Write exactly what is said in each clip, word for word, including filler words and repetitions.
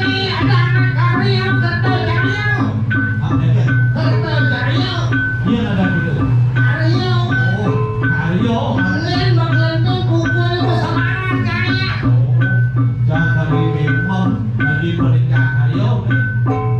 Nih, ada anak karya, kerta karya. Apa itu? Kerta karya. Iya, ada gitu. Karya. Oh, karya. Lain magelantung pukul bersamaan karya. Oh, jangan kali memang tadi perintah karya.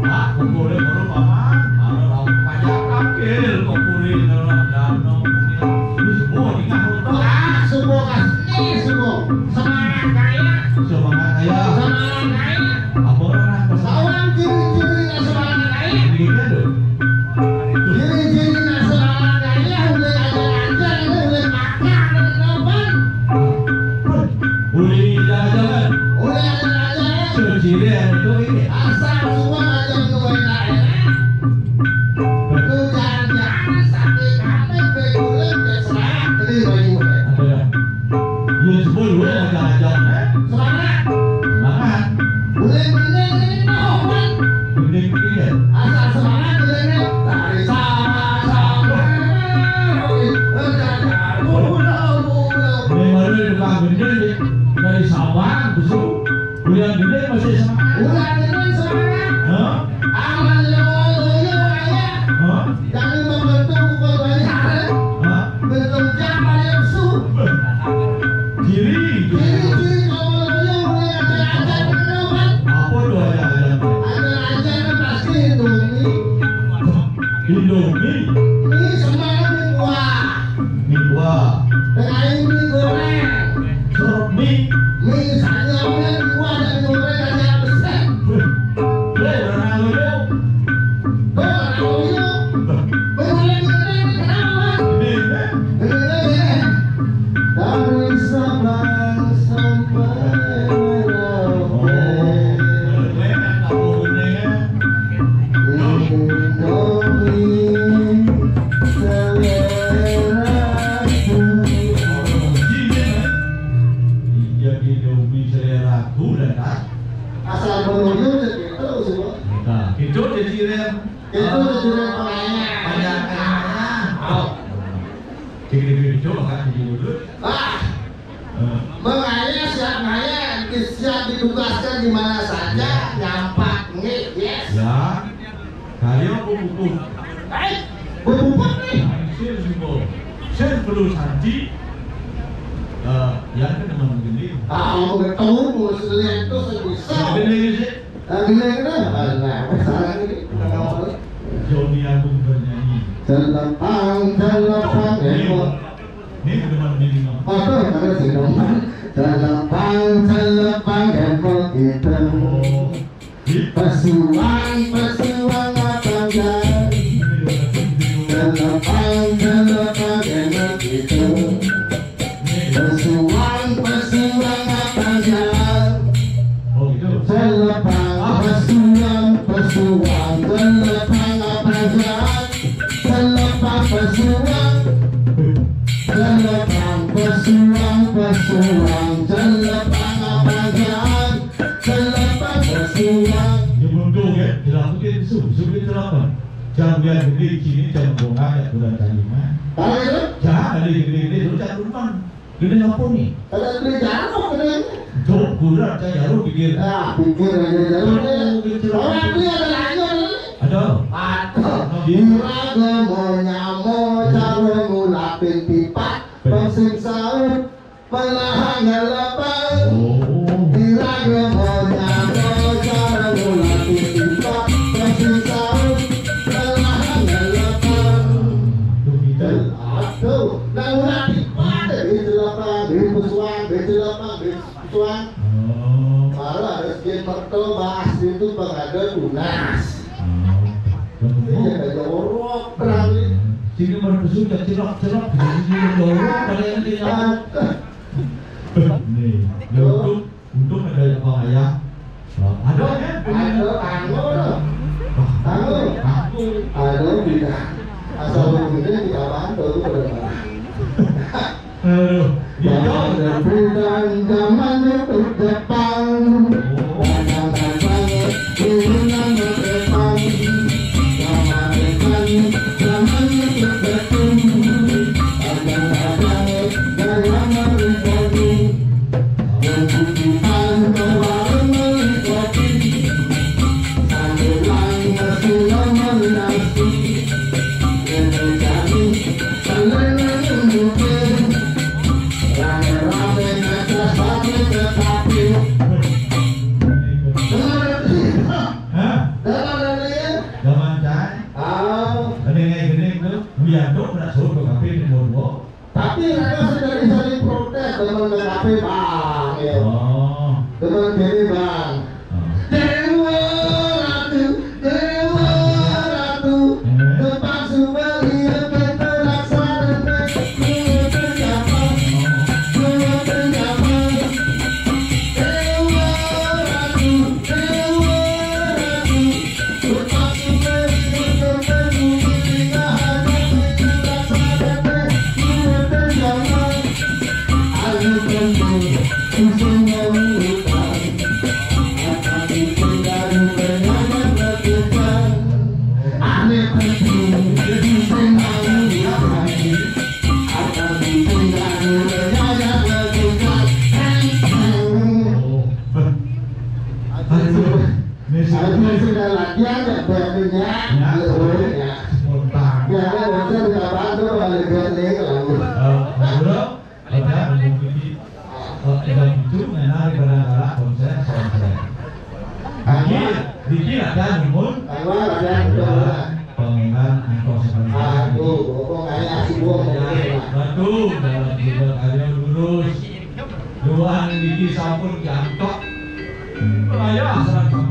Pak, kumpulnya baru paman, baru lawan pajak terakhir, kumpulin dalam danau, kumpulin. Ini semua nikah untuk. Ah, semua kasih, semua. Semangat kaya. Semangat kaya. Semangat kaya. Apa orang nak pesan? Lawan ciri-ciri nak semangat kaya. Ini dia tu. Ciri-ciri nak semangat kaya, boleh ajar-ajar, boleh makan, boleh apa? Boleh jalan-jalan. Boleh jalan-jalan. Ciri-ciri yang itu ini. Asal semua ajar tu enak-enak. Betul. Jangan-jangan sampai kapan berguling, terserah. Beli baju. Ada. Iya, semua dulu ajar-ajar, eh. Semangat. Semangat. Boleh beli ini, ini, ini. Boleh beli ini. Asal semangat, boleh ini. Dari sama-sama. Boleh baru tukang gending, dari Sabang, besok. Udah gede masih semangat. Udah gede semangat. Hah? Aman lo, lo, lo, kaya. Hah? Jangan membantu bukan banyak. Hah? Bentuk jam ada su. Kiri. Kiri, kiri, kalau lo, lo, udah ada aja, kan? Apa tuh ada aja? Ada aja, kan, pasti Indomie. Indomie. Mie sama mie kuah. Mie kuah. Tengah mie goreng. Serut mie. Mie sayurnya mie kuah dan goreng aja besar. Weh, weh, orang lucu. Tuh, orang lucu. Beneran ini kenapa? Ini, eh? Beneran ini. Dari Sabang sampai Merauke. Oh, bener, kan, tak boleh, kan? Indomie seleraku. Iya, Indomie seleraku, dah, tak? Asal menurun, ya, gitu, semua. Nah, itu jadi rem. Itu jadi rem pengayah. Pengayah. Oh. Jadi, jadi, coba, kan, jadi dulu. Ah. Mengayah, siap ngayah, siap ditugaskan di mana saja, nyampak, nggih, yes. Ya. Kalian pupuk. Eh, pupuk nih. Sir semua. Sir perlu santi. Eh, yang kan teman begini. Ah, mau ketemu, mau selian itu sebisa. Begini sih. Ah, gini, gini. Nah, nah, salah ini. Kita ngomong. Joni Agung bernyanyi. Celepang, celepang, ini, ini teman ini, Bang. Apa? Ada si teman. Celepang, celepang, gembok itu. Oh. Pesuang, pesuang, apa enggak? Celepang, celepang, gembok itu. Pesuang, pesuang, apa enggak? Oh, gitu. Celepang, pesuang, pesuang, celepang, apa enggak? Celepang, pesuang. Celepang, pesuang, pesuang, celepang, apa enggak? Celepang, pesuang. Dia beruntung, ya. Dia lakukan itu. Sudah celepang. Jangan biar gede di sini, jangan bongkar, ya, udah tadi mah. Kalau itu? Jangan, ada gede-gede, terus jangan lupa. Gede apa nih? Ada beli jarum, gede. Jok, gula, saya jarum pikir. Ya, pikir aja jarum, ya. Oh, gitu. Orang beli ada lagi, ada lagi. Ada. Ada. Di raga mau nyamo, jarum ngulapin pipa, pensin saut. Panahan ngalapan. Oh. Iraga monya moja mula titipa. Kasih tahu panahan ngalapan. Tuh, gitu. Aduh, nah, mula tipa deh, di Jelapang, di Pusuan, di Jelapang, di Pusuan. Oh. Malah ada skin merkel bahas itu pengada tunas. Oh. Iya, kayak jorok, berani. Sini merpesu, cerak-cerak, sini jorok, pada yang dia. Aduh. Nih, ya, untuk, untuk ada apa ya? Ada ya? Ada, tanggung dong. Tanggung. Ada, tidak. Asal umumnya di apaan tuh, udah. Aduh, gitu. Perbedaan zaman itu depan. Kadang-kadang turun nama depan. Zaman depan, zaman itu depan. Kadang-kadang dalam menikmati. Mencuci tangan, baru menikmati. Sambilan nasi, lemon nasi. Ini jadi. Hah? Zaman cai. Gini, gini, itu. Wiyanto nak suruh ke kafe di Bobo. Tapi mereka sudah bisa diprotes teman ke kafe, Bang. Ya. Oh. Teman gini, Bang. Dewa Ratu, Dewa Ratu, tempat semua iya kita laksa dan terjapa, terjapa. Dewa Ratu, Dewa Ratu, tempat semua iya kita laksa dan terjapa, terjapa. Sudah latihan ya, berarti ya. Ya, spontan. Ya, ada dosen di lapangan tuh, balik-balik lagi. Ada, ada, eh, dan itu menari pada kala konser, konser. Dikit, dikit ada, namun. Kalau ada, ada. Pengiran, angkos, sebentar. Aduh, kok kayak asik gua. Ya, betul, dalam juga karya lurus. Doang dikit sampun jangkok. Ayo, serang